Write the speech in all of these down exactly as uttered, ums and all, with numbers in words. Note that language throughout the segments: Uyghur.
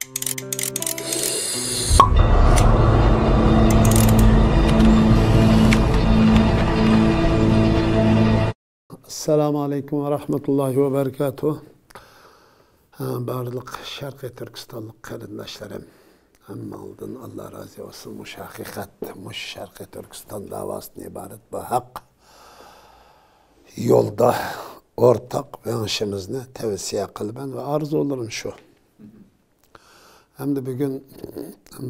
ئەسسالامۇ ئەلەيكۇم ۋە رەھمەتۇللاھى ۋە بەرىكاتۇھ. ھە، بارلىق شەرقىي تۈركىستانلىق قېرىنداشلىرىم، ھەممىڭلاردىن ئاللا رازى بولسۇن. مۇشۇ ھەقىقەت، مۇشۇ شەرقىي تۈركىستان داۋاسىدىن ئىبارەت بۇ ھەق يولدا ئورتاق مېڭىشىمىزنى تەۋسىيە قىلىمەن ۋە ئارزۇلىرىم شۇ. ھەمدە بۈگۈن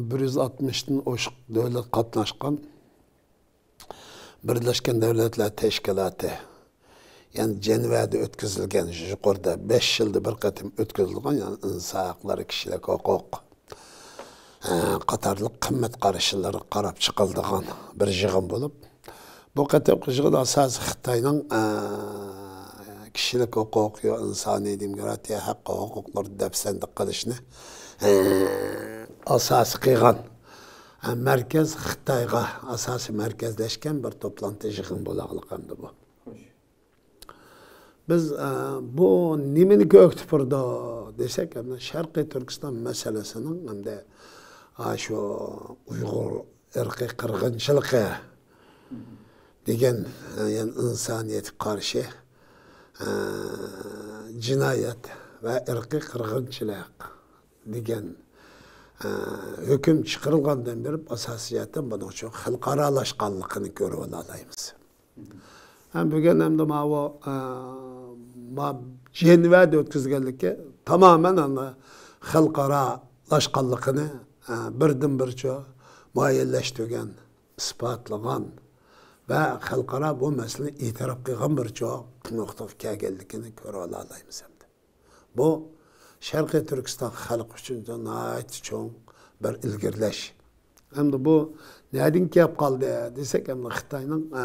بىر يۈز ئاتمىشتىن ئوشۇق دۆلەت قاتناشقان بىرلەشكەن دۆلەتلەر تەشكىلاتى، يەنى جەنۋەدە ئۆتكۈزۈلگەن، يۇقىرىدا بەش يىلدا بىر قېتىم ئۆتكۈزۈلگەن، يەنى ئىنسان ھەقلىرى، كىشىلىك ھوقۇق، ئە، قاتارلىق قىممەت قارىشلىرىغا قاراپ چىقىلىدىغان بىر يىغىن بولۇپ، بۇ قېتىمقى يىغىن ئاساسىي خىتاينىڭ، ئە، كىشىلىك ھوقۇق، ئىنسانىي دېموكراتىيە ھەققى ھوقۇقلىرىنى دەپسەندە قىلىشنى، ئە، ئاساسىي قىلغان، ئە، مەركەز خىتايغا ئاساسىي مەركەزلەشكەن بىر توپلانتى يىغىن بولاغلىق ئەمدى بۇ. بىز، ئە، بۇ نېمىنى كۆكتە پۇرىدۇ دېسەك، ئەمدى شەرقىي تۈركىستان مەسىلىسىنىڭ ئەمدى، ئا، شۇ ئۇيغۇر ئىرقىي قىرغىنچىلىقى دېگەن، ئە، يەنى ئىنسانىيەتكە قارشى، ئە، جىنايەت ۋە ئىرقىي قىرغىنچىلىق دېگەن، ئە، ھۆكۈم چىقىرىلغاندىن بېرىپ ئاساسىي جەھەتتىن بۇنىڭ شۇ خەلقئارالاشقانلىقىنى كۆرۈۋالالايمىز. ھەم بۈگۈن ئەمدى ماۋۇ، ئە، ما-، جەنۋەدە ئۆتكۈزگەنلىكى تامامەن ئەمدى خەلقئارالاشقانلىقىنى، ئە، بىردىنبىرچە مۇئەييەنلەشتۈرگەن، ئىسپاتلىغان ۋە خەلقئارا بۇ مەسىلىنى ئېتىراپ قىلغان بىر چوڭ نۇقتىغا كەلگەنلىكىنى كۆرۈۋالالايمىز ئەمدى. بۇ شەرقىي تۈركىستان خەلقى ئۈچۈن ناھايىتى چوڭ بىر ئىلگىرىلەش. ئەمدى بۇ نەدىن كېلىپ قالدى دېسەك، ئەمدى خىتاينىڭ، ئە،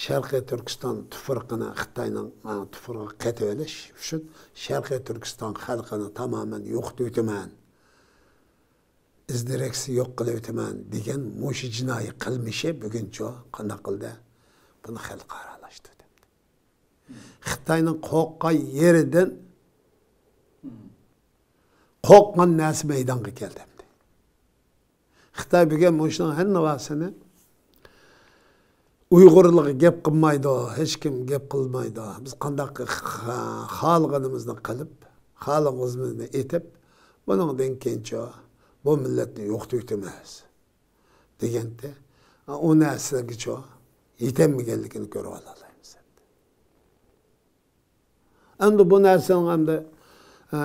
شەرقىي تۈركىستان تۇپرىقىنى، خىتاينىڭ، ئە، تۇپرىقىغا قېتىۋېلىش ئۈچۈن شەرقىي تۈركىستان خەلقىنى تامامەن يوقىتىۋېتىمەن، ئىز دېرەكسىز يوق قىلىۋېتىمەن دېگەن مۇشۇ جىنايى قىلمىشى بۈگۈنچە قانداق قىلدى؟ بۇنى خەلقئارالاشتۇردى. خىتاينىڭ قورققان يېرىدىن قورققان نەرسە مەيدانغا كەلدى ئەمدى. خىتاي بۈگۈن مۇشۇنىڭ ھەممىسىنى ئۇيغۇرلارغا گەپ قىلمايدۇ، ھېچكىم گەپ قىلمايدۇ. بىز قانداق خا-، خالىغىنىمىزنى قىلىپ، خالىغىنىمىزنى ئېتىپ، بۇنىڭدىن كېيىنچە بۇ مىللەتنى يوقىتىۋېتىمىز دېگەنتى. ئۇ نەرسىلەرگىچۇ يېتەلمىگەنلىكىنى كۆرۈۋالالايمىز ئەمدى. ئەمدى بۇ نەرسىنىڭ ئەمدى، ئە،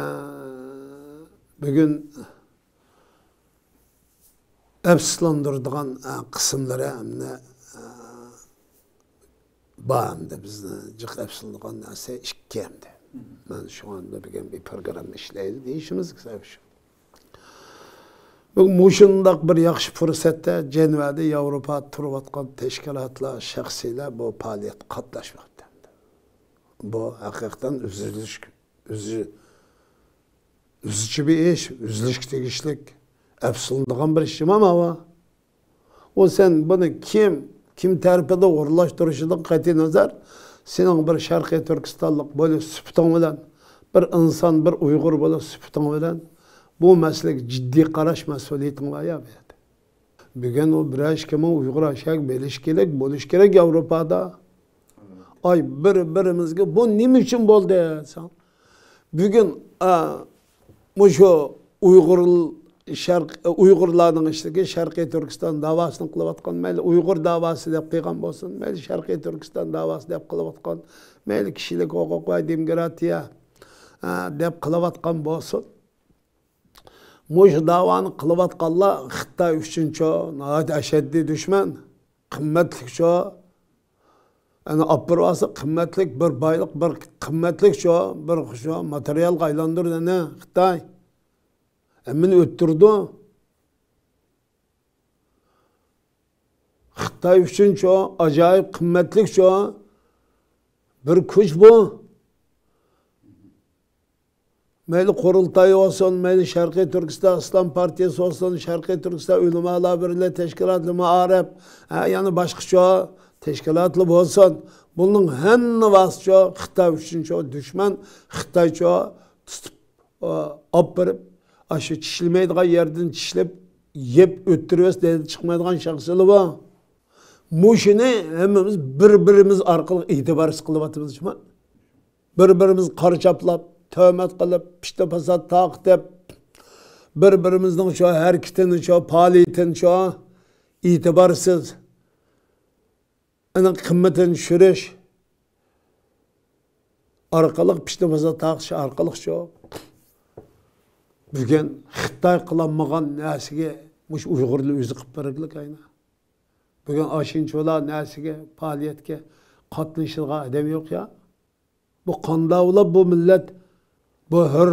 بۈگۈن ئەپسۇسلاندۇرىدىغان، ئە، قىسىملىرى ئەمدى، ئە، بار ئەمدى. بىزنى جىق ئەپسۇسلىنىدىغان نەرسە ئىككى ئەمدى. مەن شۇڭا ئەمدى بۈگۈن بىر پروگرامما ئىشلەيلى دېيىشىمىزگە سەۋەب شۇ. بۈگۈن مۇشۇنداق بىر ياخشى پۇرسەتتە جەنۋەدە ياۋروپا تۇرۇۋاتقان تەشكىلاتلار، شەخسلەر بۇ پائالىيەتكە قاتناشماقتا. بۇ ھەقىقەتەن ئۈزۈلۈش، ئۈزۈ-، ئۈزۈچى بىر ئىش، ئۈزۈلۈشكە تېگىشلىك، ئەپسۇسلىنىدىغان بىر ئىش ئەمەس ئۇ. ئۇ سەن بۇنى كىم، كىم تەرىپىدە ئورۇنلاشتۇرۇشىدىن قەتئىينەزەر، سېنىڭ بىر شەرقىي تۈركىستانلىق بولۇش سۈپىتىڭ بىلەن، بىر ئىنسان، بىر ئۇيغۇر بولۇش سۈپىتىڭ بىلەن بۇ مەسىلىگە جىددىي قاراش مەسئۇلىيىتىڭ بار يا بۇ يەردە. بۈگۈن ئۇ بىرەر ئىككى مىڭ ئۇيغۇر ئاشاق بېرىش كېرەك، بولۇش كېرەك ياۋروپادا. ئاي، بىر-بىرىمىزگە بۇ نېمە ئۈچۈن بولدى دېسەڭ، بۈگۈن، ئا، مۇشۇ ئۇيغۇر، شەرق-، ئۇيغۇرلارنىڭ ئىچىدىكى شەرقىي تۈركىستان داۋاسىنى قىلىۋاتقان، مەيلى ئۇيغۇر داۋاسى دەپ قىلغان بولسۇن، مەيلى شەرقىي تۈركىستان داۋاسى دەپ قىلىۋاتقان، مەيلى كىشىلىك ھوقۇق ۋە دېموكراتىيە، ئا، دەپ قىلىۋاتقان بولسۇن. مۇشۇ داۋانى قىلىۋاتقانلار خىتاي ئۈچۈنچۇ ناھايىتى ئەشەددىي دۈشمەن، قىممەتلىكچۇ. ئەنە ئاپىرىۋالسا قىممەتلىك بىر بايلىق، بىر قىممەتلىكچۇ، بىر شۇ ماتېرىيالغا ئايلاندۇرىدۇ ئەنە خىتاي. ھەممىنى ئۆتتۈرىدۇ. خىتاي ئۈچۈنچۇ ئاجايىپ قىممەتلىكچۇ بىر كۈچ بۇ. مەيلى قۇرۇلتاي بولسۇن، مەيلى شەرقىي تۈركىستان ئىسلام پارتىيىسى بولسۇن، شەرقىي تۈركىستان ئۆلىمالار بىرلىكى تەشكىلاتى، مائارىپ، ھە، يەنە باشقىچۇ تەشكىلاتلار بولسۇن، بۇنىڭ ھەممىسىچۇ خىتاي ئۈچۈنچۇ دۈشمەن، خىتايچۇ تۇتۇپ، ئاپىرىپ، ئاشۇ چىشلىمەيدىغان يەردىن چىشلەپ، يەپ ئۆتتۈرۈۋەتسە دەردى چىقمايدىغان شەخسلىرى بار. مۇشۇنى ھەممىمىز بىر-بىرىمىز ئارقىلىق ئېتىبارسىز قىلىۋاتىمىز جۇما. بىر-بىرىمىزگە قارا چاپلاپ، تۆھمەت قىلىپ، پىتنە-پاسات تارقىتىپ، بىر-بىرىمىزنىڭ شۇ ھەرىكىتىنى، شۇ پائالىيىتىنى شۇ ئېتىبارسىز، ئۇنىڭ قىممىتىنى چۈشۈرۈش ئارقىلىق، پىتنە-پاسات تارقىتىش ئارقىلىق شۇ بۈگۈن خىتاي قىلالمىغان نەرسىگە مۇشۇ ئۇيغۇرلار ئۆزى قىلىپ بەرگىلىك ئاينا. بۈگۈن ئاشۇنچىۋالا نەرسىگە، پائالىيەتكە قاتنىشىدىغان ئادەم يوق يا. بۇ قانداق بولۇپ بۇ مىللەت بۇ ھۆر،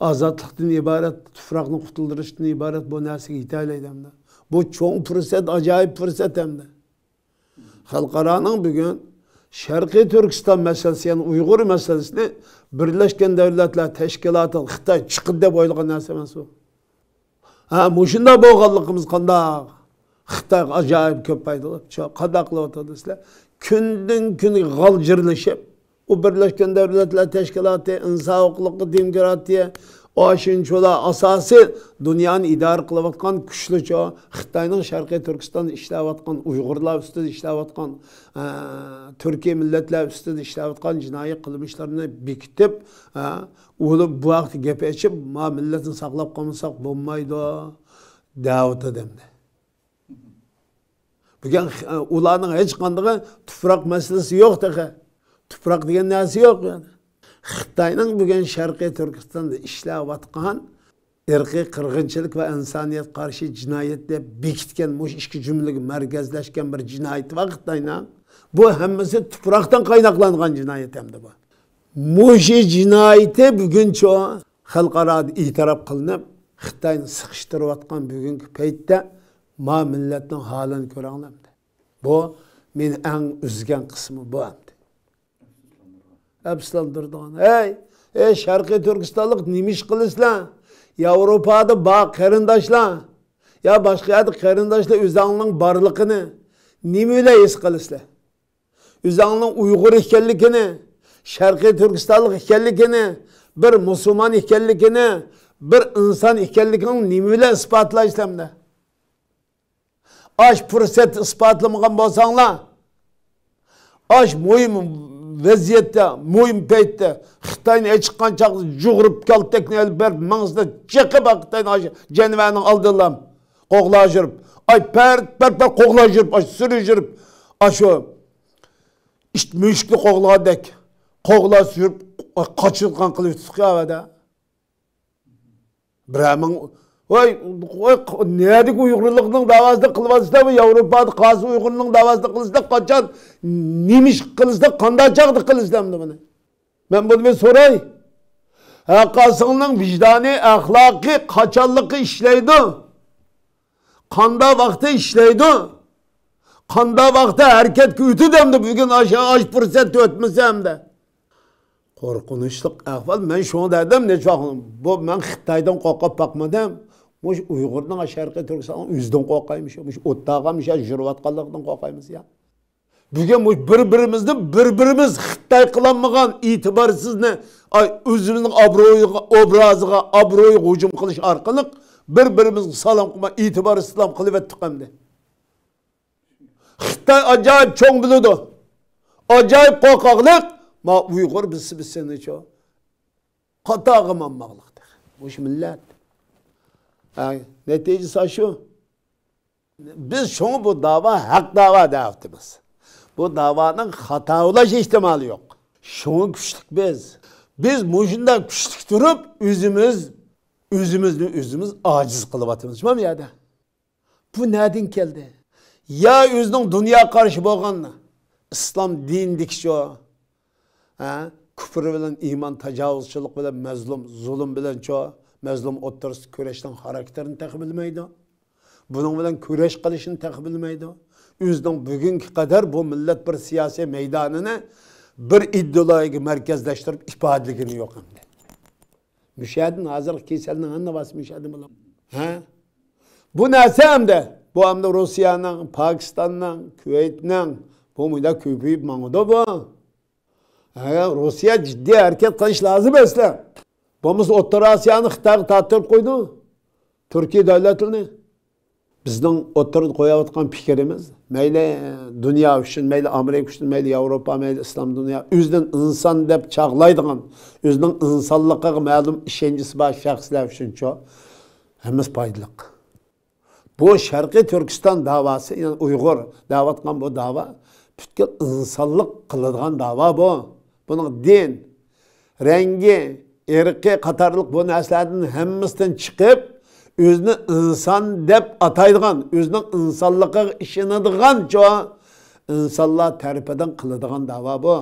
ئازادلىقتىن ئىبارەت، تۇپراقنى قۇتۇلدۇرۇشتىن ئىبارەت بۇ نەرسىگە يېتەلەيدۇ ئەمدى؟ بۇ چوڭ پۇرسەت، ئاجايىپ پۇرسەت ئەمدى. خەلقئارانىڭ بۈگۈن شەرقىي تۈركىستان مەسىلىسى، يەنى ئۇيغۇر مەسىلىسىنى بىرلەشكەن دۆلەتلەر تەشكىلاتىغا خىتاي چىقىدۇ دەپ ئويلىغان نەرسە ئەمەس ئۇ. ھە، مۇشۇنداق بولغانلىقىمىز قانداق؟ خىتايغا ئاجايىپ كۆپ پايدىلىنىپ، چا-، قانداق قىلىۋاتىدۇ دېسىلە، كۈندىن-كۈنگە غالجىرلىشىپ، ئۇ بىرلەشكەن دۆلەتلەر تەشكىلاتى، ئىنسان ھوقۇقلۇقى، دېموكراتىيە، ئاشۇنچىۋالا ئاساسىي دۇنيانى ئىدارە قىلىۋاتقان كۈچلۈچە خىتاينىڭ شەرقىي تۈركىستاندا ئىشلەۋاتقان، ئۇيغۇرلار ئۈستىدە ئىشلەۋاتقان، ئە، تۈركىي مىللەتلەر ئۈستىدە ئىشلەۋاتقان جىنايى قىلمىشلىرىنى بېكىتىپ، ئە، ئۇلار بۇ ھەقتە گەپ ئېچىپ، ما مىللەتنى ساقلاپ قالمىساق بولمايدۇ، دەۋاتىدۇ ئەمدى. بۈگۈن خ-، ئۇلارنىڭ ھېچقاندىقى تۇپراق مەسىلىسى يوق تېخى. تۇپراق دېگەن نەرسە يوق يەنى. خىتاينىڭ بۈگۈن شەرقىي تۈركىستاندا ئىشلەۋاتقان ئىرقىي قىرغىنچىلىق ۋە ئىنسانىيەتكە قارشى جىنايەت دەپ بېكىتكەن مۇشۇ ئىككى جۈملىگە مەركەزلەشكەن بىر جىنايىتى بار خىتاينىڭ. بۇ ھەممىسى تۇپراقتىن قايناقلانغان جىنايەت ئەمدى بۇ. مۇشۇ جىنايىتى بۈگۈنچە خەلقئارادا ئېتىراپ قىلىنىپ، خىتاينى سىقىشتۇرۇۋاتقان بۈگۈنكى پەيتتە ما مىللەتنىڭ ھالىنى كۆرۈڭلار ئەمدى. بۇ مېنى ئەڭ ئۈزگەن قىسمى بۇ ئەمدى. ئەپسۇسلاندۇرىدىغان. ھەي، ئەي شەرقىي تۈركىستانلىق نېمە ئىش قىلىسىلەر؟ ياۋروپادا بار قېرىنداشلار، يا باشقا يەردە قېرىنداشلار ئۆزەڭنىڭ بارلىقىنى نېمە بىلەن ھېس قىلىسىلەر؟ ئۆزەڭنىڭ ئۇيغۇر ئىكەنلىكىنى، شەرقىي تۈركىستانلىق ئىكەنلىكىنى، بىر مۇسۇلمان ئىكەنلىكىنى، بىر ئىنسان ئىكەنلىكىڭنى نېمە بىلەن ئىسپاتلايسىلەر ئەمدى؟ ئاش پۇرسەتنى ئىسپاتلىمىغان بولساڭلار، ئاش مۇھىم ۋەزىيەتتە، مۇھىم پەيتتە خىتاينى ئېچىققان چاغدا جۇغۇرۇپ كالتەكنى ئېلىپ بېرىپ مېڭىسىدا چېقىپ خىتاينى ئاشۇ جەنۋەنىڭ ئالدىلا قوغلاپ يۈرۈپ، ئاي پەرت پەرت پەرت قوغلاپ يۈرۈپ، ئاشۇ سۈرۈپ يۈرۈپ، ئاشۇ ئىت مۈشۈكنى قوغلىغاندەك قوغلاپ يۈرۈپ، قاچىدىغان قىلىۋېتىپتۇ يا ۋەدە. بىرەر مىڭ، ۋاي، ۋاي، نەدىكى ئۇيغۇرلۇقنىڭ داۋاسىنى قىلىۋاتىسىلەر، بۇ ياۋروپادا قالسا ئۇيغۇرنىڭ داۋاسىنى قىلىسىلەر، قاچان، نېمە ئىش قىلىسىلەر، قانداق چاغدا قىلىسىلەر ئەمدى بۇنى؟ مەن بۇنى بىر سوراي. ھەرقايسىڭنىڭ ۋىجدانى، ئەخلاقى، قاچانلىقى ئىشلەيدۇ؟ قانداق ۋاقىتتا ئىشلەيدۇ؟ قانداق ۋاقىتتا ھەرىكەتكە ئۆتىدۇ ئەمدى بۈگۈن ئاشۇ، ئاشۇ پۇرسەت ئۆتمىسە ئەمدى؟ قورقۇنچلۇق ئەھۋال. مەن شۇڭا دەدىم، نەچچە ۋاقىت، بۇ مەن خىتايدىن قورقۇپ باقمىدىم. مۇشۇ ئۇيغۇرنىڭ شەرقىي تۈركىستاننىڭ ئۆزىدىن قورقايمىز، مۇشۇ ئوتتاغا مۇشۇ يۈرۈۋاتقانلىقىدىن قورقايمىز يا. بۈگۈن مۇشۇ بىر-بىرىمىزنى بىر-بىرىمىز خىتاي قىلالمىغان ئېتىبارسىزنى، ئاي، ئۆزىمىزنىڭ ئابرۇيىغا، ئوبرازىغا، ئابرۇيىغا ھۇجۇم قىلىش ئارقىلىق بىر-بىرىمىزگە سالام قىلماي ئېتىبارسىزلام قىلىۋەتتۇق ئەمدى. خىتاي ئاجايىپ چوڭ بىلىدۇ. ئاجايىپ قورقاقلىق. ما ئۇيغۇر بىلسە بىلسىنىچۇ. قاتاغا مانماقلىق تېخى. مۇشۇ مىللەت. ھە، نەتىجىسى شۇ. بىز شۇڭا بۇ داۋا ھەق داۋا دەۋاتىمىز. بۇ داۋانىڭ خاتا بولۇش ئېھتىمالى يوق. شۇڭا كۈچلۈك بىز. بىز مۇشۇنداق كۈچلۈك تۇرۇپ، ئۆزىمىز، ئۆزىمىزنى ئۆزىمىز ئاجىز قىلىۋاتىمىز. شۇ يەردە. بۇ نەدىن كەلدى؟ يا ئۆزىنىڭ دۇنيا قارىشى بولغان ئىسلام دىنىدىكى شۇ، ھە، كۇپر بىلەن ئىمان، تاجاۋۇزچىلىق بىلەن مەزلۇم، زۇلۇم بىلەن شۇ مەزلۇم ئوتتۇرىسىدا كۈرەشنىڭ خاراكتېرىنى تېخى بىلمەيدۇ. بۇنىڭ بىلەن كۈرەش قىلىشنى تېخى بىلمەيدۇ. ئۆزىنىڭ بۈگۈنكى قەدەر بۇ مىللەت بىر سىياسىي مەيدانىنى بىر ئىدېئولوگىيەگە مەركەزلەشتۈرۈپ ئىپادىلىگىنى يوق ئەمدى. مۇشۇ يەردىن ھازىرقى كېسەلنىڭ ھەممىسى مۇشۇ يەردىن بولىدۇ. ھە؟ بۇ نەرسە ئەمدى، بۇ ئەمدى روسىيەنىڭ، پاكىستاننىڭ، كۇۋەيتنىڭ، بۇ مۇنداق كۆپىيىپ ماڭىدۇ بۇ. ھە، روسىيە جىددىي ھەرىكەت قىلىش لازىم ئەسلى. بولمىسا ئوتتۇرا ئاسىيانى خىتايغا تارتتۇرۇپ قويدى. تۈركىي دۆلەتلىرىنى. بىزنىڭ ئوتتۇرىدا قويۇۋاتقان پىكرىمىز، مەيلى دۇنيا ئۈچۈن، مەيلى ئامېرىكا ئۈچۈن، مەيلى ياۋروپا، مەيلى ئىسلام دۇنيا، ئۆزىنى ئىنسان دەپ چاغلايدىغان، ئۆزىنىڭ ئىنسانلىقىغا مەلۇم ئىشەنچىسى بار شەخسلەر ئۈچۈنچۇ ھەممىسى پايدىلىق. بۇ شەرقىي تۈركىستان داۋاسى، يەنى ئۇيغۇر دەۋاتقان بۇ داۋا پۈتكۈل ئىنسانلىق قىلىدىغان داۋا بۇ. بۇنىڭ دىن، رەڭگى، ئىرقى قاتارلىق بۇ نەرسىلەردىن ھەممىسىدىن چىقىپ، ئۆزىنى ئىنسان دەپ ئاتايدىغان، ئۆزىنىڭ ئىنسانلىقىغا ئىشىنىدىغانچۇ ئىنسانلار تەرىپىدىن قىلىدىغان داۋا بۇ.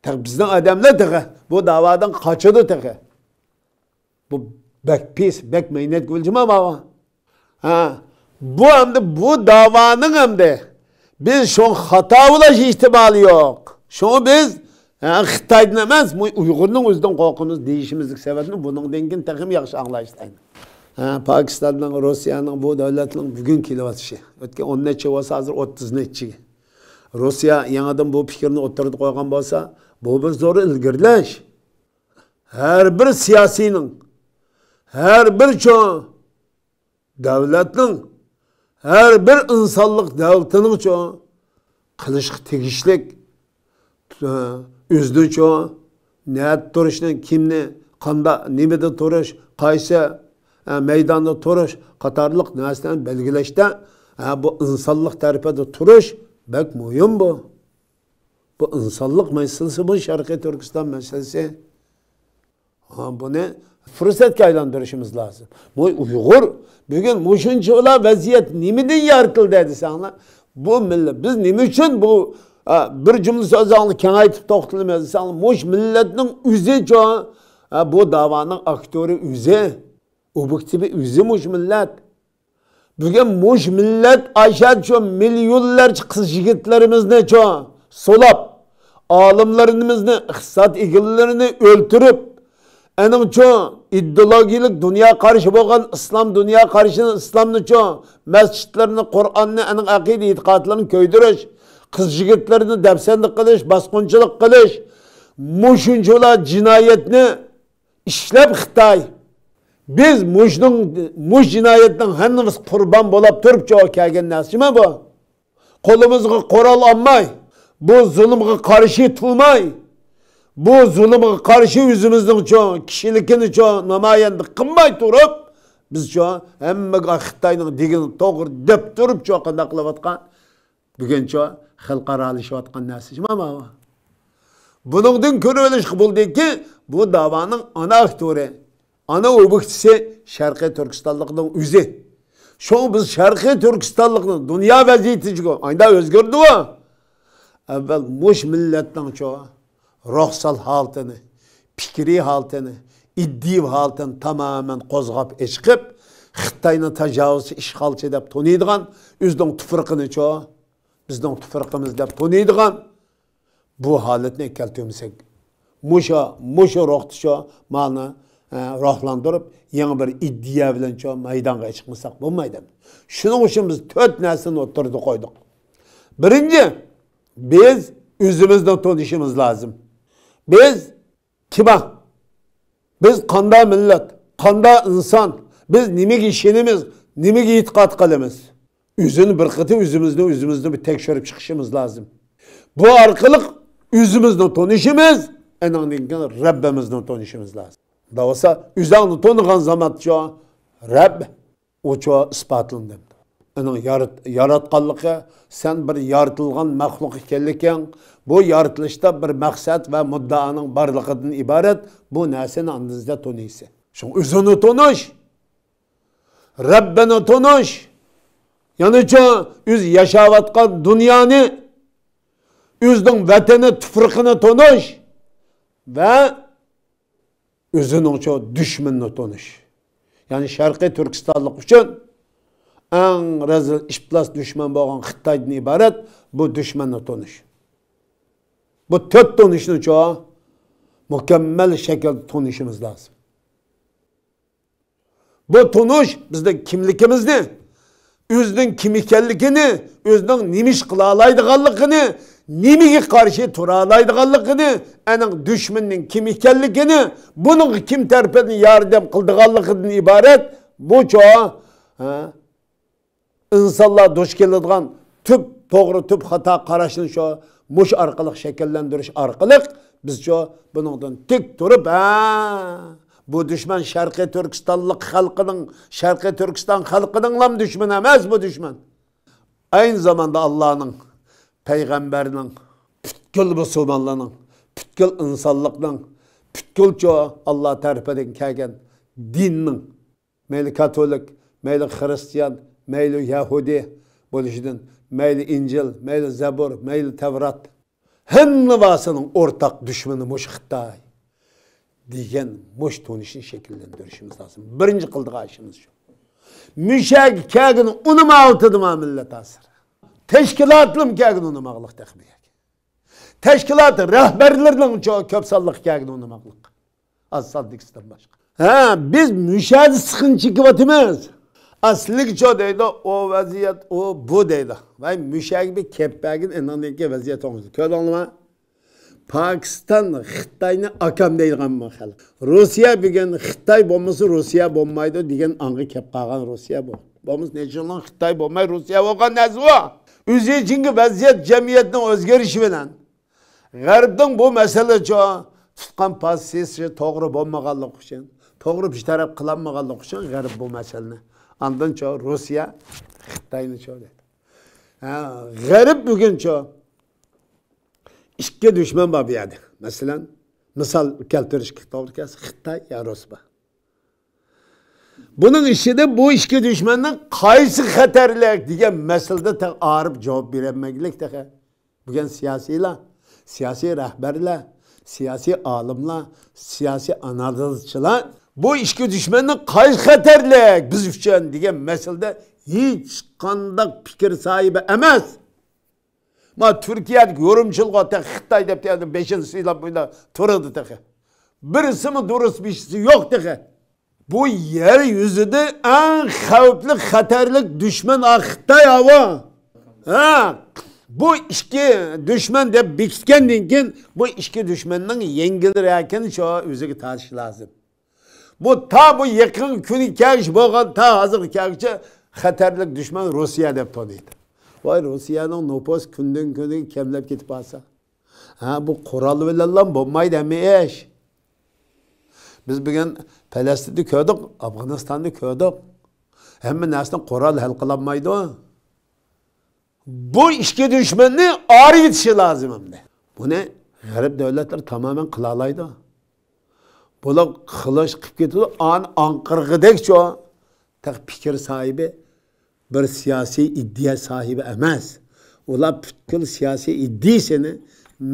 تېخى بىزنىڭ ئادەملەر تېخى بۇ داۋادىن قاچىدۇ تېخى. بۇ بەك پىس، بەك مەينەت گۈلجىما بابا. ھە، بۇ ئەمدى بۇ داۋانىڭ ئەمدى بىز شۇڭا خاتا بولۇش ئېھتىمالى يوق. شۇڭا بىز، ھە، خىتايدىن ئەمەس، بۇ ئۇيغۇرنىڭ ئۆزىدىن قورقىمىز دېيىشىمىزدىكى سەۋەبنى بۇنىڭدىن كېيىن تېخىمۇ ياخشى ئاڭلايسىلەر. ھە، پاكىستاننىڭ، روسىيەنىڭ، بۇ دۆلەتنىڭ بۈگۈن كېلىۋاتىشى. ئۆتكەن ئون نەچچە بولسا، ھازىر ئوتتۇز نەچچىگە. روسىيە يېڭىدىن بۇ پىكىرنى ئوتتۇرىغا قويغان بولسا، بۇ بىر زور ئىلگىرىلەش. ھەر بىر سىياسىينىڭ، ھەر بىر چوڭ دۆلەتنىڭ، ھەر بىر ئىنسانلىق دۆلىتىنىڭچۇ قىلىشقا تېگىشلىك، ئۆزىنىچۇ نەدە تۇرۇشنى، كىمنى، قاندا، نېمىدە تۇرۇش، قايسى، ئە، مەيداندا تۇرۇش قاتارلىق نەرسىلەرنى بەلگىلەشتە، ئە، بۇ ئىنسانلىق تەرىپىدە تۇرۇش بەك مۇھىم بۇ. بۇ ئىنسانلىق مەسىلىسى، بۇ شەرقىي تۈركىستان مەسىلىسى. ھا، بۇنى پۇرسەتكە ئايلاندۇرۇشىمىز لازىم. بۇ ئۇيغۇر بۈگۈن مۇشۇنچىۋالا ۋەزىيەت نېمىدىن يارىتىلدى دېسەڭلار، بۇ مىللەت، بىز نېمە ئۈچۈن بۇ، ئا، بىر جۈملە سۆزۈڭلارنى كېڭەيتىپ توختىلىمىز دېسەڭلار، مۇشۇ مىللەتنىڭ ئۆزىچۇ، ئا، بۇ داۋانىڭ ئاكتيورى ئۆزى، ئوبيېكتىپى ئۆزى مۇشۇ مىللەت. بۈگۈن مۇشۇ مىللەت ئاشۇ مىليونلارچە قىز يىگىتلىرىمىزنىچۇ سولاپ، ئالىملىرىمىزنى، ئىقتىساد ئىگىلىرىنى ئۆلتۈرۈپ، ئەنىڭچۇ ئىدېئولوگىيەلىك دۇنيا قارىشى بولغان ئىسلام دۇنيا قارىشىنى، ئىسلامنىچۇ، مەسچىتلىرىنى، قۇرئاننى، ئەنىڭ ئەقىدە ئېتىقادلىرىنى كۆيدۈرۈش، قىز يىگىتلىرىنى دەپسەندە قىلىش، باسقۇنچىلىق قىلىش، مۇشۇنچىلا جىنايەتنى ئىشلەپ خىتاي، بىز مۇشۇنىڭ، مۇشۇ جىنايەتنىڭ ھەممىمىز قۇربان بولاپ تۇرۇپچۇ كەلگەن نەرسىمۇ بۇ؟ قولىمىزغا قورال ئالماي، بۇ زۇلۇمغا قارشى تۇرماي، بۇ زۇلۇمغا قارشى ئۆزىمىزنىڭچۇ كىشىلىكىنىچۇ نامايەندە قىلماي تۇرۇپ، بىزچۇ ھەممىگە خىتاينىڭ دېگىنى توغرا دەپ تۇرۇپچۇ قانداق قىلىۋاتقان؟ بۈگۈنچۇ خەلقئارالىشىۋاتقان نەرسە مانا بۇ. بۇنىڭدىن كۆرۈۋېلىشقا بولىدۇكى، بۇ داۋانىڭ ئانا ئاكتورى، ئانا ئوبيېكتىسى شەرقىي تۈركىستانلىقنىڭ ئۆزى. شۇڭا بىز شەرقىي تۈركىستانلىقنى دۇنيا ۋەزىيىتىچۇ ئايدا ئۆزگەردىۋۇ. ئەۋۋەل مۇشۇ مىللەتنىڭچۇ روھسال ھالىتىنى، پىكرىي ھالىتىنى، ئىدىيە ھالىتىنى تامامەن قوزغاپ ئېچىقىپ، خىتاينى تاجاۋۇزچى، ئىشغالچى دەپ تونۇيدىغان، ئۆزىنىڭ تۇپرىقىنىچۇ بىزنىڭ تۇپرىقىمىز دەپ تونۇيدىغان بۇ ھالەتنى كەلتۈرمىسەك، مۇشۇ، مۇشۇ روھتىچۇ مانا، ئە، روھلاندۇرۇپ، يېڭى بىر ئىدىيە بىلەنچۇ مەيدانغا چىقمىساق بولمايدۇ. شۇنىڭ ئۈچۈن بىز تۆت نەرسىنى ئوتتۇرىدا قويدۇق. بىرىنچى، بىز ئۆزىمىزنى تونۇشىمىز لازىم. بىز كىم؟ بىز قانداق مىللەت، قانداق ئىنسان، بىز نېمىگە ئىشىنىمىز، نېمىگە ئېتىقاد قىلىمىز؟ ئۆزىنى بىر قېتىم ئۆزىمىزنى، ئۆزىمىزنى بىر تەكشۈرۈپ چىقىشىمىز لازىم. بۇ ئارقىلىق ئۆزىمىزنى تونۇشىمىز، ئانىڭدىن كېيىن رەببىمىزنى تونۇشىمىز لازىم. بولسا ئۆزۈڭنى تونۇغان زامانچۇ رەب ئۇچۇ ئىسپاتلىنىدۇ. ئۇنىڭ يارات-، ياراتقانلىقى، سەن بىر يارىتىلغان مەخلۇق ئىكەنلىكىڭ، بۇ يارىتىلىشتا بىر مەقسەت ۋە مۇددىئانىڭ بارلىقىدىن ئىبارەت، بۇ نەرسىنى ئاندىن تونۇيسەن. شۇڭا ئۆزۈڭنى تونۇش، رەببىنى تونۇش، يەنىچۇ ئۆز ياشاۋاتقان دۇنيانى، ئۆزىنىڭ ۋەتىنى، تۇپرىقىنى تونۇش ۋە ئۆزىنىڭچۇ دۈشمىنىنى تونۇش. يەنى شەرقىي تۈركىستانلىق ئۈچۈن ئەڭ رەزىل ئىپلاس دۈشمەن بولغان خىتايدىن ئىبارەت بۇ دۈشمەننى تونۇش. بۇ تۆت تونۇشنىچۇ مۇكەممەل شەكىلدە تونۇشىمىز لازىم. بۇ تونۇش بىزنىڭ كىملىكىمىزنى، ئۆزىنىڭ كىم ئىكەنلىكىنى، ئۆزىنىڭ نېمە ئىش قىلالايدىغانلىقىنى، نېمىگە قارشى تۇرالايدىغانلىقىنى، ئەنىڭ دۈشمىنىنىڭ كىم ئىكەنلىكىنى، بۇنىڭغا كىم تەرىپىدىن ياردەم قىلىدىغانلىقىدىن ئىبارەت بۇچۇ، ھە، ئىنسانلار دۇچ كېلىدىغان تۈپ توغرا، تۈپ خاتا قاراشنى شۇ مۇشۇ ئارقىلىق شەكىللەندۈرۈش ئارقىلىق بىزچۇ بۇنىڭدىن تىك تۇرۇپ، ھە، بۇ دۈشمەن شەرقىي تۈركىستانلىق خەلقىنىڭ، شەرقىي تۈركىستان خەلقىنىڭلام دۈشمىنى ئەمەس بۇ دۈشمەن. ئەينى زاماندا ئاللانىڭ، پەيغەمبەرنىڭ، پۈتكۈل مۇسۇلمانلارنىڭ، پۈتكۈل ئىنسانلىقنىڭ، پۈتكۈلچۇ ئاللا تەرىپىدىن كەلگەن دىننىڭ، مەيلى كاتولىك، مەيلى خىرىستىيان، مەيلى يەھۇدىي بولۇشىدىن، مەيلى ئىنجىل، مەيلى زەبۇر، مەيلى تەۋرات، ھەممىۋاسىنىڭ ئورتاق دۈشمىنى مۇشۇ خىتاي دېگەن مۇشۇ تونۇشنى شەكىللەندۈرۈشىمىز لازىم. بىرىنچى قىلىدىغان ئىشىمىز شۇ. مۇشەگە كەلگىنى ئۇنىماۋاتىدىما مىللەت ھازىر؟ تەشكىلاتلىمۇ كەلگىنى ئۇنىماغلىق تېخى بۇ يەرگە. تەشكىلات رەھبەرلىرىنىڭ چو-، كۆپ سانلىق كەلگىنى ئۇنىماغلىق. ئاز ساندىكىسىدىن باشقا. ھە، بىز مۇشەدە سىخىن چېكىۋاتىمىز. ئەسلىگىچۇ دەيدۇ، ئۇ ۋەزىيەت، ئۇ، بۇ دەيدۇ. ۋاي، مۇشەگە بىر كەپ بەرگىن، ئېنىڭدىن كېيىن ۋەزىيەت ئوڭشىلىدۇ. كۆردۈڭلارمۇ؟ پاكىستان خىتاينى ئاكام دەيدىغان خەلق. روسىيە بۈگۈن خىتاي بولمىسا روسىيە بولمايدۇ دېگەن ئاڭغا كەپ قالغان روسىيە بۇ. بولمىسا نېچۈنلۇق خىتاي بولماي روسىيە بولغان نەرسە بۇ. ئۆزى ئىچىدىكى ۋەزىيەت، جەمئىيەتنىڭ ئۆزگىرىشى بىلەن غەربنىڭ بۇ مەسىلىچۇ تۇتقان پوزىتسىيىسى توغرا بولمىغانلىقى ئۈچۈن، توغرا بىر تەرەپ قىلالمىغانلىقى ئۈچۈن غەرب بۇ مەسىلىنى ئاندىنچۇ روسىيە خىتاينىچۇ دەيدۇ. ھە، غەرب بۈگۈنچۇ ئىككى دۈشمەن بار بۇ يەردە. مەسىلەن، مىسال كەلتۈرۈشكە توغرا كەلسە، خىتاي يا رۇس بار. بۇنىڭ ئىچىدە بۇ ئىككى دۈشمەننىڭ قايسى خەتەرلىك دېگەن مەسىلىدە تېخى ئارىپ جاۋاب بېرەلمىگلىك تېخى. بۈگۈن سىياسىيلار، سىياسىي رەھبەرلەر، سىياسىي ئالىملار، سىياسىي ئانالىزچىلار بۇ ئىككى دۈشمەننىڭ قايسى خەتەرلىك بىز ئۈچۈن دېگەن مەسىلىدە ھېچقانداق پىكىر ساھىبى ئەمەس. ما تۈركىيەدىكى يۇرۇمچىلغا تېخى خىتاي دەپ تېخى بېشىنى سىلاپ مۇنداق تۇرىدۇ تېخى. بىرسىمۇ دۇرۇس بىشىسى يوق تېخى. بۇ يەر يۈزىدە ئەڭ خەۋپلىك، خەتەرلىك دۈشمەن ئا خىتاي ئاۋۇ. ھە، بۇ ئىككى دۈشمەن دەپ بېكىتكەندىن كېيىن، بۇ ئىككى دۈشمەننىڭ يەڭگىلرەكىنى شۇ ئۆزىگە تارتىش لازىم. بۇ تا بۇ يېقىنقى كۈنگە كەلگۈچە بولغان، تا ھازىرغا كەلگۈچە خەتەرلىك دۈشمەن روسىيە دەپ تونۇيدۇ. ۋاي، روسىيەنىڭ نوپۇسى كۈندىن كۈنگە كەملەپ كېتىپ بارسا. ھە، بۇ قورال بىلەنلا بولمايدۇ ھەممە ئىش. بىز بۈگۈن پەلەستىندە كۆردۇق، ئافغانىستاندا كۆردۇق. ھەممە نەرسىنى قورال ھەل قىلالمايدۇ. بۇ ئىككى دۈشمەننى ئايرىۋېتىشى لازىم ئەمدى. بۇنى غەرب دۆلەتلىرى تامامەن قىلالايدۇ. بۇلار خىلاس قىلىپ كېتىدۇ، ئان-، ئاڭقىرغۇدەكچۇ. تېخى پىكىر ساھىبى، بىر سىياسىي ئىدىيە ساھىبى ئەمەس. ئۇلار پۈتكۈل سىياسىي ئىدىيىسىنى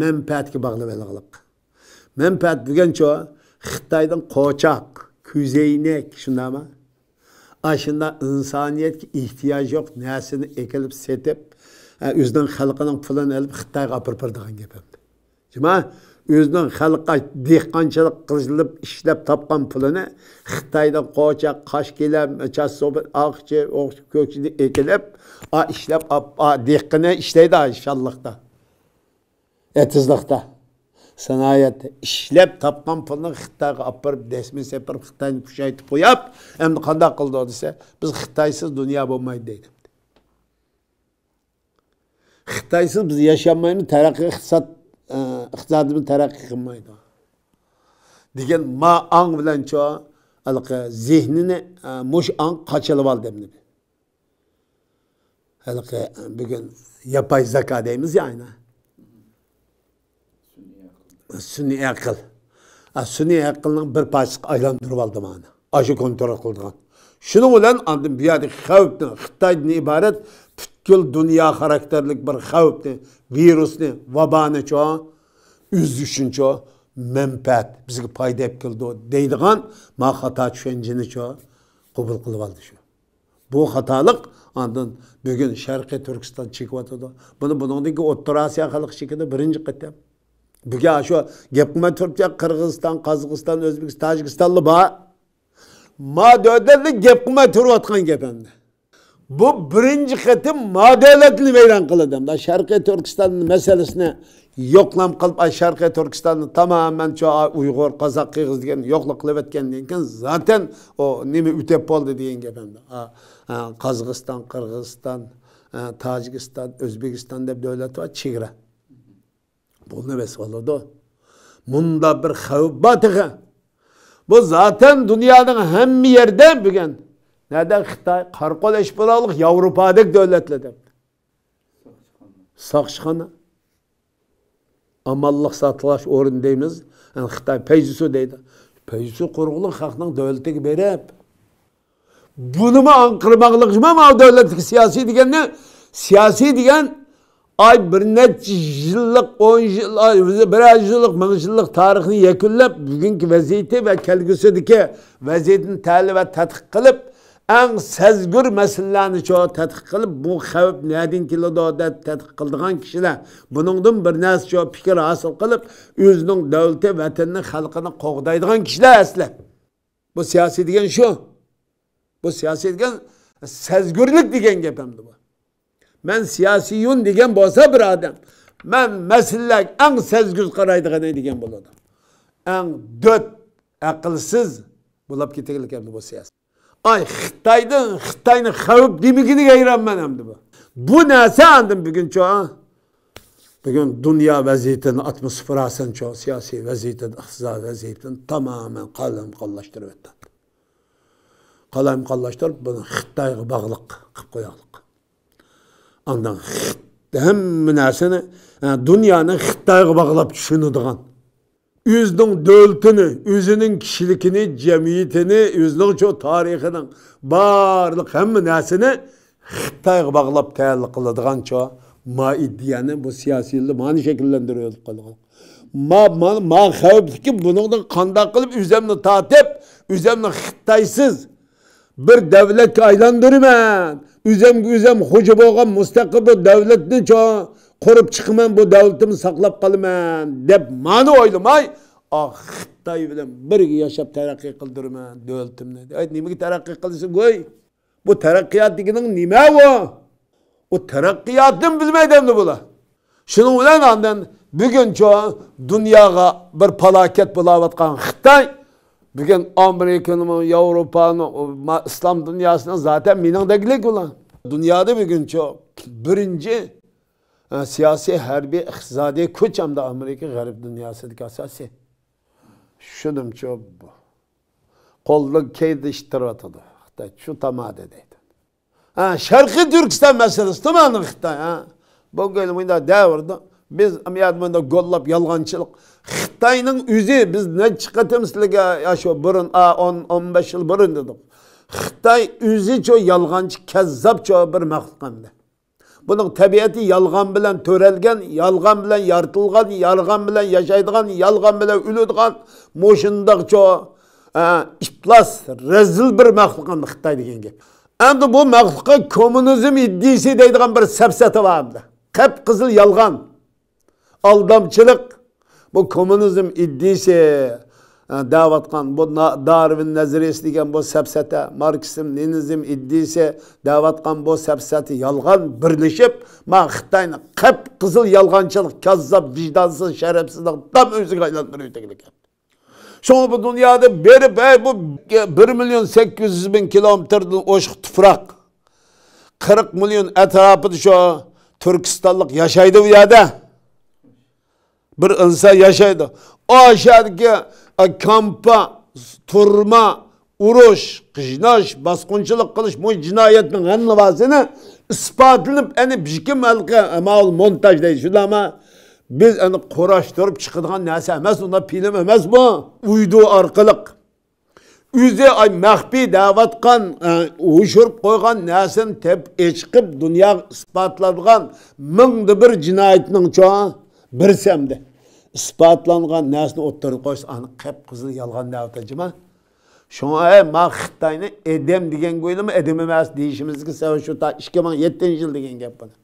مەنپەئەتكە باغلىۋالغانلىق. مەنپەئەت بۈگۈنچۇ خىتايدىن قوچاق، كۆزەينەك، شۇنداقمۇ؟ ئاشۇنداق ئىنسانىيەتكە ئېھتىياجى يوق نەرسىنى ئېكىلىپ سېتىپ، ئە، ئۆزىنىڭ خەلقىنىڭ پۇلىنى ئېلىپ خىتايغا ئاپىرىپ بېرىدىغان گەپ ئەمدى. جۇما، ئۆزىنىڭ خەلققە دېھقانچىلىق قىلىپ ئىشلەپ تاپقان پۇلىنى خىتايدا قوچاق، قاشقېلەم، چاسسوبۇت، ئاقچى، ئوق-، كۆكچىنى ئېكىلىپ، ئا، ئىشلەپ، ئاپ-، ئا، دېھقىنى ئىشلەيدۇ شانلىقتا. ئېتىزلىقتا، سانائەتتە ئىشلەپ تاپقان پۇلنى خىتايغا ئاپىرىپ، دەسمە سېپىرىپ، خىتاينى پۇشايتىپ قويۇپ، ئەمدى قانداق قىلىدۇ دېسە، بىز خىتايسىز دۇنيا بولمايدۇ دەيدۇ. خىتايسىز بىز ياشانمايمىز، تەرەققىي ئىقتىساد، ئە، ئىقتىسادىمىز تەرەققىي قىلمايدۇ. دېگەن ما ئاڭ بىلەنچۇ، ھېلىقى زېھنىنى، ئە، مۇشۇ ئاڭ قاچىلىۋالدى ئەمدى. ھېلىقى بۈگۈن ياپاي زاكا دەيمىز يا، ئاينا. سۈنئىي ئەقىل. ئا، سۈنئىي ئەقىلنىڭ بىر پارچىسىغا ئايلاندۇرۇۋالدى مانا. ئاشۇ كونترول قىلىدىغان. شۇنىڭ بىلەن ئاندىن بۇ يەردىكى خەۋپنى، خىتايدىن ئىبارەت پۈتكۈل دۇنيا خاراكتېرلىك بىر خەۋپنى، ۋىرۇسنى، ۋابانىچۇ، ئۆزى ئۈچۈنچۇ، مەنپەئەت، بىزگە پايدا ئېلىپ كېلىدۇ دەيدىغان ما خاتا چۈشەنچىنىچۇ قوبۇل قىلىۋالدى شۇ. بۇ خاتالىق ئاندىن بۈگۈن شەرقىي تۈركىستان چېكىۋاتىدۇ. بۇنى بۇنىڭدىكى ئوتتۇرا ئاسىيا خەلقى چېكىدۇ بىرىنچى قېتىم. بۈگۈن شۇ گەپ قىلماي تۇرۇپچە قىرغىزىستان، قازاقىستان، ئۆزبېكىستان، تاجىكىستانلا بار. ما دۆلەتلەر گەپ قىلماي تۇرۇۋاتقان گەپ ئەمدى. بۇ بىرىنچى قېتىم ما دۆلەتنى ۋەيران قىلىدۇ. شەرقىي تۈركىستان مەسىلىسىنى يوقلام قىلىپ، ئاي، شەرقىي تۈركىستاننى تامامەن شۇ، ئاي، ئۇيغۇر، قازاق، قىرغىز دېگەن يوقلۇق قىلىۋەتكەندىن كېيىن، زاتەن ئۇ نېمە ئۆتەپ بولدى دېگەن گەپ ئەمدى. ئا، ئا، قازاقىستان، قىرغىزىستان، ئا، تاجىكىستان، ئۆزبېكىستان دەپ دۆلەت بار، چېگرا. بۇنى بىلىۋالىدۇ. مۇندا بىر خەۋپ بار تېخى. بۇ زاتەن دۇنيانىڭ ھەممە يەردە بۈگۈن. نەدە خىتاي، قارا قول ئېچىپ بولارلىق ياۋروپادەك دۆلەتلەردە. ساقچىخانا. ئامانلىق ساقلاش ئورنى دەيمىز. يەنى خىتاي پەيزىسۇ دەيدۇ. پەيزىسۇ قۇرغۇلۇق خەقنىڭ دۆلىتىگە بېرىپ، بۇنىمۇ ئاڭقىرماقلىقىمۇ ماۋۇ دۆلەتتىكى سىياسىي دېگەننى، سىياسىي دېگەن ئاي بىر نەچچە يىللىق، ئون يىل، ئاي، بىرەر يۈز يىللىق، مىڭ يىللىق تارىخنى يەكۈنلەپ، بۈگۈنكى ۋەزىيىتى ۋە كەلگۈسىدىكى ۋەزىيىتىنى تەھلىل ۋە تەتقىق قىلىپ، ئەڭ سەزگۈر مەسىلىلەرنى شۇ تەتقىق قىلىپ، بۇ خەۋپ نەدىن كېلىدۇ دەپ تەتقىق قىلىدىغان كىشىلەر، بۇنىڭدىن بىر نەرسە شۇ پىكىر ھاسىل قىلىپ، ئۆزىنىڭ دۆلىتى، ۋەتىنىنى، خەلقىنى قوغدايدىغان كىشىلەر ئەسلى. بۇ سىياسىي دېگەن شۇ. بۇ سىياسىي دېگەن سەزگۈرلۈك دېگەن گەپ ئەمدى بۇ. مەن سىياسىيون دېگەن بولسا بىر ئادەم، مەن مەسىلىلەرگە ئەڭ سەزگۈر قارايدىغىنى دېگەن بولىدۇ. ئەڭ دۆت، ئەقىلسىز بولاپ كېتىگلىك ئەمدى بۇ سىياسىي. ئاي، خىتايدىن، خىتاينى خەۋپ دېمىگىنىگە ھەيرانمەن ئەمدى بۇ. بۇ نەرسە ئاندىن بۈگۈنچۇ، بۈگۈن دۇنيا ۋەزىيىتىنى، ئاتموسفېراسىنىچۇ، سىياسىي ۋەزىيىتىنى، ئىقتىسادىي ۋەزىيىتىنى تامامەن قالايمىقانلاشتۇرۇۋەتتى. قالايمىقانلاشتۇرۇپ، بۇنى خىتايغا باغلىق قىلىپ قوياقلىق. ئاندىن خىت-، ھەممە نەرسىنى، ھە، دۇنيانى خىتايغا باغلاپ چۈشىنىدىغان، ئۆزىنىڭ دۆلىتىنى، ئۆزىنىڭ كىشىلىكىنى، جەمئىيىتىنى، ئۆزىنىڭ شۇ تارىخىنىڭ بارلىق ھەممە نەرسىنى خىتايغا باغلاپ تەھلىل قىلىدىغانچۇ ما ئىدىيەنى بۇ سىياسىيلار مانا شەكىللەندۈرۈۋېلىپ قالغان. ما، ما، ما خەۋپلىكى بۇنىڭدىن قانداق قىلىپ ئۆزەمنى تارتىپ، ئۆزەمنى خىتايسىز بىر دەۋلەتكە ئايلاندۇرىمەن، ئۆزەمگە ئۆزەم خوجا بولغان مۇستەقىل بىر دەۋلەتنى چو-، قۇرۇپ چىقىمەن، بۇ دەۋلىتىمنى ساقلاپ قالىمەن دەپ مانا ئويلىماي، ئا، خىتاي بىلەن بىرگە ياشاپ تەرەققىي قىلدۇرىمەن دۆلىتىمنى. ئەي، نېمىگە تەرەققىي قىلىسەن گۇي؟ بۇ تەرەققىيات دېگىنىڭ نېمە ئۇ؟ ئۇ تەرەققىياتنىمۇ بىلمەيدۇ ئەمدى بۇلار. شۇنىڭ بىلەن ئاندىن بۈگۈنچۇ دۇنياغا بىر پالاكەت بولاۋاتقان خىتاي، بۈگۈن ئامېرىكىنىمۇ، ياۋروپانىمۇ، ما-، ئىسلام دۇنياسىنىڭ زاتەن مېنىڭ دەگلىك ئۇلار. دۇنيادا بۈگۈنچۇ بىرىنچى، ئە، سىياسىي، ھەربىي، ئىقتىسادىي كۈچ ئەمدى ئامېرىكا غەرب دۇنياسىدىكى ئاساسىي. شۇنىمچۇ بۇ. قولدىن كەيدە ئىتتىرىۋاتىدۇ. خىتاي شۇ تامادە دەيدۇ. ھە، شەرقىي تۈركىستان مەسىلىسى تۇمانى خىتاي، ھە. بۇ گەل مۇنداق دەۋردە بىز ئەمەلىيەتتە مۇنداق گوللاپ يالغانچىلىق. خىتاينىڭ ئۆزى بىز نەچچە قېتىم سىلەرگە يا شۇ بۇرۇن، ئا، ئون، ئون بەش يىل بۇرۇن دېدۇق. خىتاي ئۆزى چو يالغانچى، كەززاپ چو بىر مەخلۇق ئەمدى. بۇنىڭ تەبىئىتى يالغان بىلەن تۆرەلگەن، يالغان بىلەن يارىتىلغان، يالغان بىلەن ياشايدىغان، يالغان بىلەن ئۆلىدىغان، مۇشۇنداق چو، ئە، ئىپلاس، رەزىل بىر مەخلۇق ئەمدى خىتاي دېگەن گەپ. ئەمدى بۇ مەخلۇققا كوممۇنىزم ئىدىيىسى دەيدىغان بىر سەپسەتە بار ئەمدى. قەپقىزىل يالغان. ئالدامچىلىق. بۇ كوممۇنىزم ئىدىيىسى، ئە، دەۋاتقان بۇ نا-، دارۋىن نەزەرىيىسى دېگەن بۇ سەپسەتە، ماركسىزم، لېنىنىزم ئىدىيىسى دەۋاتقان بۇ سەپسەتە يالغان بىرلىشىپ، ما خىتاينى قەپقىزىل يالغانچىلىق، كاززاپ، ۋىجدانسىز، شەرەپسىزلىك دام ئۆزىگە ئايلاندۇرۇۋېتىدىكەن. شۇڭا بۇ دۇنيادا بېرىپ، ھەي، بۇ بىر مىليون سەككىز يۈز مىڭ كىلومېتىردىن ئوشۇق تۇپراق، قىرىق مىليون ئەتراپىدا شۇ تۈركىستانلىق ياشايدۇ بۇ يەردە. بىر ئىنسان ياشايدۇ. ئاشۇ يەردىكى، ئە، كامپا، تۈرمە، ئۇرۇش، قىيناش، باسقۇنچىلىق قىلىش، بۇ جىنايەتنىڭ ھەممىسىنى ئىسپاتلىنىپ، ئەنە بىكىم ھېلىقى ماۋۇ مونتاژ دەيدۇ، شۇنداقمۇ؟ بىز ئەنە قۇراشتۇرۇپ چىقىدىغان نەرسە ئەمەس، ئۇنداق فىلىم ئەمەس بۇ. ئۇيدۇ ئارقىلىق. ئۆزى، ئاي، مەخپىي دەۋاتقان، ئە، يوشۇرۇپ قويغان نەرسىنى تېپىپ ئېچىقىپ، دۇنياغا ئىسپاتلانغان مىڭدا بىر جىنايەتنىڭچۇ بىرسى ئەمدى. ئىسپاتلانغان نەرسىنى ئوتتۇرىغا قويسا، ئانا قەپقىزىل يالغان دەۋاتىدۇ جۇما. شۇڭا، ئەي، ما خىتاينى ئادەم دېگەنگە ئويلىما، ئادەم ئەمەس دېيىشىمىزگە سەۋەب شۇ، تا ئىككى مىڭ يەتتىنچى يىل دېگەن گەپ بۇنى.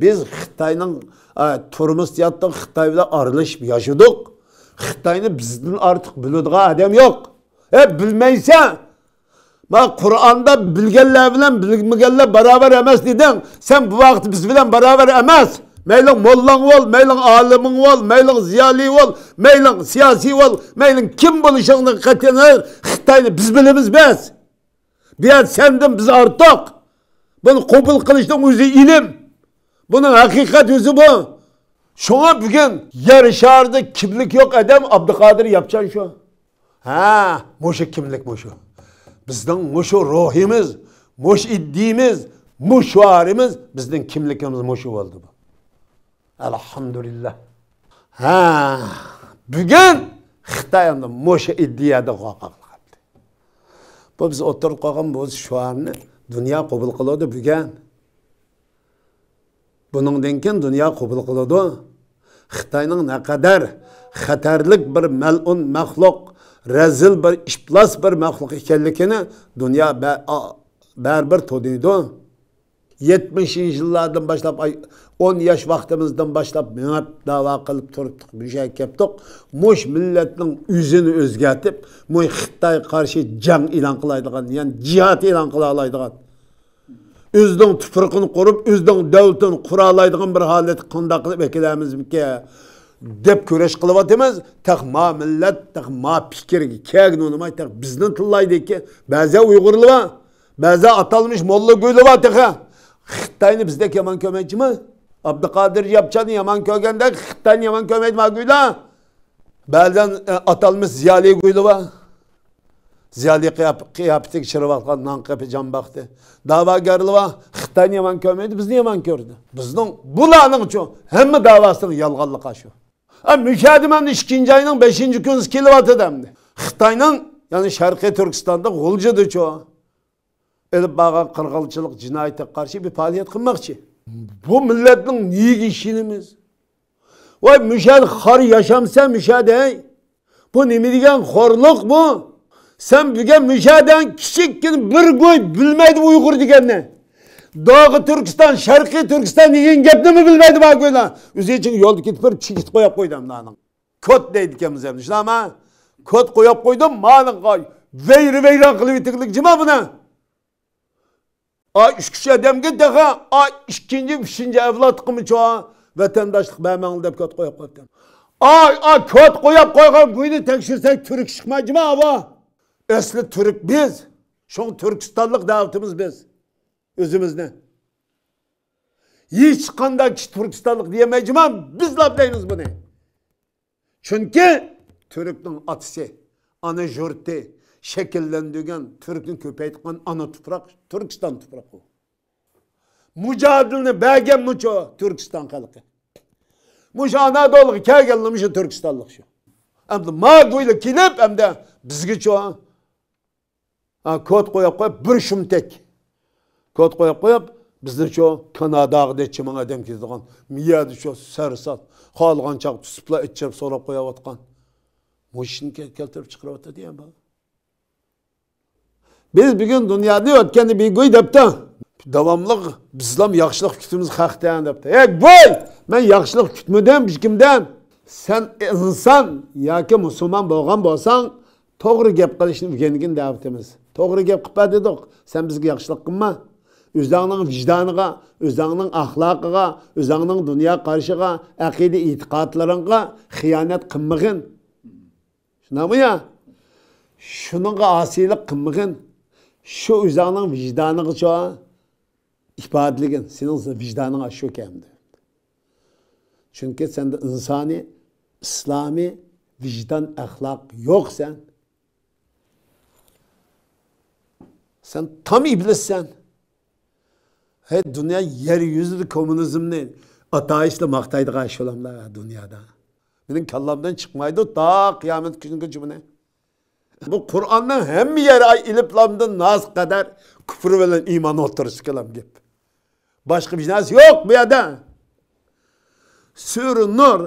بىز خىتاينىڭ، ئە، تۇرمۇشتا ياتتۇق، خىتاي بىلەن ئارىلىشىپ ياشىدۇق. خىتاينى بىزدىن ئارتۇق بىلىدىغان ئادەم يوق. ئە، بىلمەيسەن. بۇ قۇرئاندا بىلگەنلەر بىلەن بىلمىگەنلەر باراۋەر ئەمەس دېدىڭ. سەن بۇ ۋاقىت بىز بىلەن باراۋەر ئەمەس. مەيلىڭ موللاڭ بول، مەيلىڭ ئالىمىڭ بول، مەيلىڭ زىيالىي بول، مەيلىڭ سىياسىي بول، مەيلىڭ كىم بولۇشۇڭدىن قەتئىينەزەر، خىتاينى بىز بىلىمىز بەس. بۇ يەر سەندىن بىز ئارتۇق. بۇنى قوبۇل قىلىشنىڭ ئۆزى ئىلىم. بۇنىڭ ھەقىقەت يۈزى بۇ. شۇڭا بۈگۈن يەر شارىدا كىملىك يوق ئادەم ئابدۇقادىر ياپچان شۇ. ھە، مۇشۇ كىملىك مۇشۇ. بىزنىڭ مۇشۇ روھىمىز، مۇشۇ ئىدىيىمىز، مۇشۇ شوئارىمىز، بىزنىڭ كىملىكىمىز مۇشۇ بولدى بۇ. ئەلھەمدۇلىللا. ھە، بۈگۈن خىتاي ئەمدى مۇشۇ ئىدىيەدە غوقاقلىق قىلدى. بۇ بىز ئوتتۇرىغا قويغان بۇ شوئارنى دۇنيا قوبۇل قىلىدۇ بۈگۈن. بۇنىڭدىن كېيىن دۇنيا قوبۇل قىلىدۇ. خىتاينىڭ نەقەدەر خەتەرلىك بىر مەلئۇن مەخلۇق، رەزىل بىر ئىپلاس بىر مەخلۇق ئىكەنلىكىنى دۇنيا بە-، ئا-، بەرىبىر تونۇيدۇ. يەتمىشىنچى يىللاردىن باشلاپ، ئاي، ئون ياش ۋاقتىمىزدىن باشلاپ مېڭىپ، داۋا قىلىپ تۇرۇپتۇق، مۇشۇ يەرگە كەپتۇق. مۇش مىللەتنىڭ ئۆزىنى ئۆزگەرتىپ، مۇ خىتايغا قارشى جەڭ ئېلان قىلالايدىغان، يەنى جىھاد ئېلان قىلالايدىغان، ئۆزىنىڭ تۇپرىقىنى قۇرۇپ، ئۆزىنىڭ دۆلىتىنى قۇرالايدىغان بىر ھالەتكە قانداق قىلىپ ئەكېلەرمىزمىكىن دەپ كۈرەش قىلىۋاتىمىز. تېخى ما مىللەت، تېخى ما پىكىرگە كەلگىنى ئۇنىماي، تېخى بىزنى تىللايدىكى، بەزى ئۇيغۇرلار بار، بەزى ئاتالمىش موللا گۇيلار بار تېخى. خىتاينى بىزدەك يامان كۆرمەيدىچىما؟ ئابدۇقادىر ياپچاننى يامان كۆرگەندەك خىتاينى يامان كۆرمەيدىما گۇيلار؟ بەزەن، ئە، ئاتالمىش زىيالىي گۇيلار بار. زىيالىي قىياپ-، قىياپىتىگە چىرىۋاتقان نان قېپى جان باقتى. داۋاگەرلەر بار. خىتاينى يامان كۆرمەيدۇ، بىزنى يامان كۆردى. بىزنىڭ، بۇلارنىڭچۇ ھەممە داۋاسىنىڭ يالغانلىقى شۇ. ئە، مۇشەدە مانا ئىككىنچى ئاينىڭ بەشىنچى كۈنى كېلىۋاتىدۇ ئەمدى. خىتاينىڭ، يەنى شەرقىي تۈركىستاندا غۇلجىدىچۇ ئېلىپ بارغان قىرغىنچىلىق جىنايىتىگە قارشى بىر پائالىيەت قىلماقچى. بۇ مىللەتنىڭ نېيىگە ئىشىنىمىز؟ ۋاي، مۇشەدە خار ياشامسەن مۇشەدە، ھەي؟ بۇ نېمە دېگەن خورلۇق بۇ؟ سەن بۈگۈن مۇشەدە كىچىككىنە بىر گۇي بىلمەيدۇ ئۇيغۇر دېگەننى. دوغۇ تۈركىستان، شەرقىي تۈركىستان دېگەن گەپنىمۇ بىلمەيدۇ بار گۇيلار. ئۆزى ئىچىڭ يولدا كېتىپ بىر چېكىت قويۇپ قويدۇم دانىڭ. كوت دەيدىكەنمىز ئەمدى، شۇنداقمۇ؟ كوت قويۇپ قويدۇم، مانا ۋەيرە-ۋەيران قىلىۋېتىڭلار جىما بۇنى. ئا، ئۈچ كىشى ئادەمگە تېخى، ئا، ئىككىنچى، ئۈچىنچى ئەۋلادقىمۇچۇ ۋەتەنداشلىق بەرمەڭلار دەپ كوت قويۇپ قويۇپتىم. ئاي، ئا، كوت قويۇپ قويغان گۇينى تەكشۈرسەك تۈرك چىقمايدۇ جىما ئاۋۇ. ئەسلى تۈرك بىز. شۇڭا تۈركىستانلىق دەۋاتىمىز بىز ئۆزىمىزنى. ھېچقانداق كىشى تۈركىستانلىق دېيەلمەيدۇ جىما، بىزلا دەيمىز بۇنى. چۈنكى تۈركنىڭ ئاتىسى، ئانا يۇرتى شەكىللەندۈرگەن، تۈركنى كۆپەيتكەن ئانا تۇپراق تۈركىستان تۇپرىقى. مۇجادىلىنى بەرگەنمۇچۇ تۈركىستان خەلقى؟ مۇشۇ ئانادولغا كەلگەنلا مۇشۇ تۈركىستانلىق شۇ. ئەمدى ما گۇيلا كېلىپ، ئەمدى بىزگىچۇ ھا، كوت قويۇپ قويۇپ، بىر شۇمتەك. كوت قويۇپ قويۇپ، بىزنىچۇ كاناداغا نەچچە مىڭ ئادەم كېتىدىغان. مىيەدىچۇ سەرسان. خالىغان چاغ تۇتۇپلا ئىچىرىپ سوراپ قويۇۋاتقان. مۇشۇنى كەل-، كەلتۈرۈپ چىقىرىۋاتىدۇ يا بۇ. بىز بۈگۈن دۇنيادا ئۆتكەندە بىر گۇي دەپتۇ. داۋاملىق بىزلام ياخشىلىق كۈتىمىز خەقتىن دەپتۇ. ھەي گۇي! مەن ياخشىلىق كۈتمىدىم ھېچكىمدىن. سەن ئىنسان ياكى مۇسۇلمان بولغان بولساڭ، توغرا گەپ قىلىشنى ئۆگەنگىن دەۋاتىمىز. توغرا گەپ قىلىپ بەر دېدۇق. سەن بىزگە ياخشىلىق قىلما. ئۆزۈڭنىڭ ۋىجدانىغا، ئۆزۈڭنىڭ ئەخلاقىغا، ئۆزۈڭنىڭ دۇنيا قارىشىغا، ئەقىدە ئېتىقادلىرىڭغا خىيانەت قىلمىغىن. شۇنداقمۇ يا؟ شۇنىڭغا ئاسىيلىق قىلمىغىن. شۇ ئۆزۈڭنىڭ ۋىجدانىغىچۇ ئىپادىلىگىن. سېنىڭ ۋىجدانىڭ ئاشۇ ئىكەن. چۈنكى سەندە ئىنسانىي، ئىسلامىي ۋىجدان، ئەخلاق يوق سەن. سەن تام ئىبلىسسەن. ھەي، دۇنيا يەر يۈزىدە كوممۇنىزمنى ئاتايىشلا ماختايدىغان شۇلاملا دۇنيادا. مېنىڭ كاللامدىن چىقمايدۇ تا قىيامەت كۈنىگىچە بۇنى. بۇ قۇرئاننىڭ ھەممە يەرى ئاي ئېلىپ لامدىن ناسقا قەدەر كۇفر بىلەن ئىمان ئوتتۇرىسىدا كالام گەپ. باشقا بىر نەرسە يوق بۇ يەردە. سۈرە نۇر،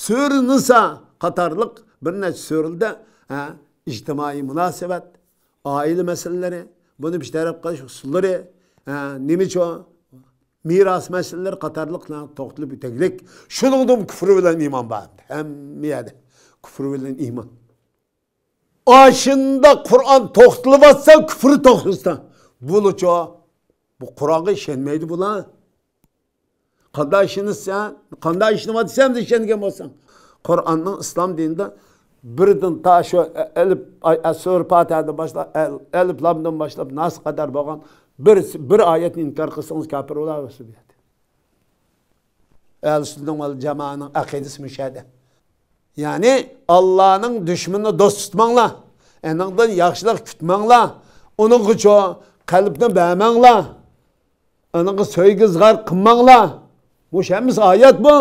سۈرە نىسا قاتارلىق بىر نەچچە سۈرىلەردە، ھە، ئىجتىمائىي مۇناسىۋەت، ئائىلە مەسىلىلىرى، بۇنى بىر تەرەپ قىلىش ئۇسۇللىرى، ھە، نېمىچۇ، مىراس مەسىلىلىرى قاتارلىقلارغا توختىلىپ ئۆتەيلىك. شۇنىڭدىمۇ كۇفر بىلەن ئىمان بار. ھەممە يەردە كۇفر بىلەن ئىمان. ئاشۇنداق قۇرئان توختىلىۋاتسا، كۇفرى توختىسا. بولىچۇ؟ بۇ قۇرئانغا ئىشەنمەيدۇ بۇلار. قانداق ئىشىنىسەن؟ قانداق ئىشىنىۋاتىسەن دېسە ئىشەنگەن بولساڭ. قۇرئاننىڭ ئىسلام دىنىدا بىردىن تا شۇ ئەلىپ، ئاي، سۈرە پاتىھەدىن باشلاپ، ئەل-، ئەلىپ لامدىن باشلاپ ناس قەدەر بولغان بىر، بىر ئايەتنى ئىنكار قىلسىڭىز كاپىر بولىسىز بۇ يەردە. ئەھلى سۈننە ۋەل جامائەنىڭ ئەقىدىسى مۇشۇ يەردە. يەنى ئاللانىڭ دۈشمىنىنى دوست تۇتماڭلار. ئېنىڭدىن ياخشىلىق كۈتمەڭلار. ئۇنىڭغىچۇ قەلبنى بەرمەڭلار. ئۇنىڭغا سۆيگۈ ئىزھار قىلماڭلار. مۇشۇ ھەممىسى ئايەت بۇ.